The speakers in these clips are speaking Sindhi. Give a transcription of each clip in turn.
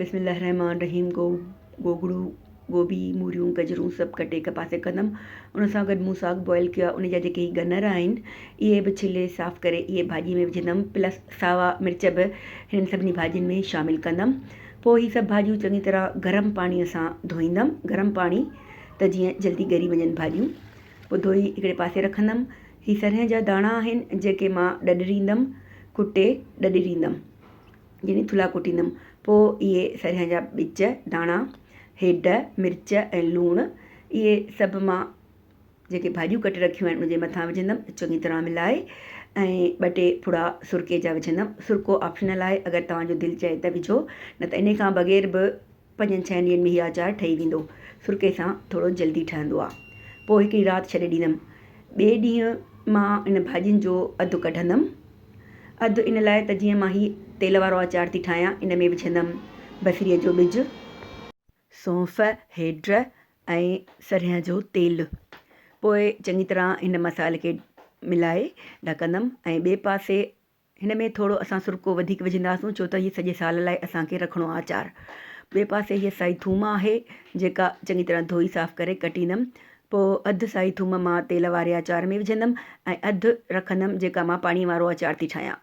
بسم الله الرحمٰن الرحيم گو گوگڙو گوبي موريون گجرون سڀ ڪٽي هڪ پاسي ڪندم ان سان گڏ مون ساڳ بوائل ڪيو آهي ان جا جيڪي هي ڳنر آهن اهي به ڇلي صاف ڪري اهي ڀاڄي ۾ وجهندم پلس ساوا مرچ به هنن سڀني ڀاڄين ۾ شامل ڪندم پوء هي سڀ ڀاڄيون چڱي طرح گرم پاڻي سان ڌوئيندم گرم پاڻي ته جيئن جلدي ڳري وڃن ڀاڄيون پوء ڌوئي هڪڙي پاسي رکندم هي سرهين جا داڻا آهن جيڪي مان ڏڏريندم ڪٽي ڏڏريندم يعني ٿلها ڪٽيندم پوء اهي سرهين جا ٻج داڻا هيڊ مرچ ۽ لوڻ اهي سڀ مان جيڪي ڀاڄيون ڪٽي رکيون آهن ان جي مٿان وجهندم چڱي طرح ملائي ۽ ٻه ٽي ڦڙا سرڪي جا وجهندم سرڪو آپشنل آهي اگر توهان جو دل چئي ته وجهو نه ته انهي کان بغير به پنجن ڇهن ڏينهن ۾ هي آچار ٺهي ويندو. سرڪي سان ٿورو جلدي ٺهندو آ. پوء هڪڙي رات ڇڏي ڏيندم. ٻئي ڏينهن مان ان ڀاڄين جو اڌ ڪڍندم. اڌ ان لاء ته جيئن مان هي تيل وارو آچار ٿي ٺاهيان ان ۾ وجهندم بصريء جو ٻج، سونف، هيڊ ۽ سرهيان جو تيل. پوء چڱي طرح هن مصالحي کي ملائي ڍڪندم ۽ ٻئي پاسي هن ۾ ٿورو اسان سرڪو وڌيڪ وجهنداسون ڇو ته هي سڄي سال لاء اسان کي رکڻو آهي آچار. ٻئي پاسي هيء سائي ٿوم آهي جيڪا چڱي طرح ڌوئي صاف ڪري ڪٽيندم. پوء اڌ سائي ٿوم مان تيل واري آچار ۾ وجهندم ۽ اڌ رکندم جيڪا مان پاڻي وارو آچار ٿي ٺاهيان.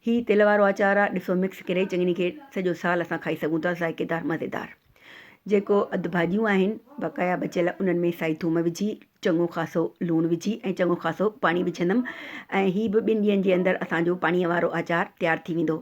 هي تيل وارو آچار آهي ڏسو مڪس ڪري چڱي کي سڄو سال اسان کائي سگهون ٿا ذائقيدار مزيدار. جيڪو اڌ ڀاڄيون آهن بقايا بچيل انهن ۾ سائي ٿوم وجهي چڱو خاصو لوڻ وجهي ۽ چڱو خاصو پاڻي وجهندم ۽ هي به ٻن ڏينهن جي اندر اسان جو پاڻيء وارو آچار تيار ٿي ويندو.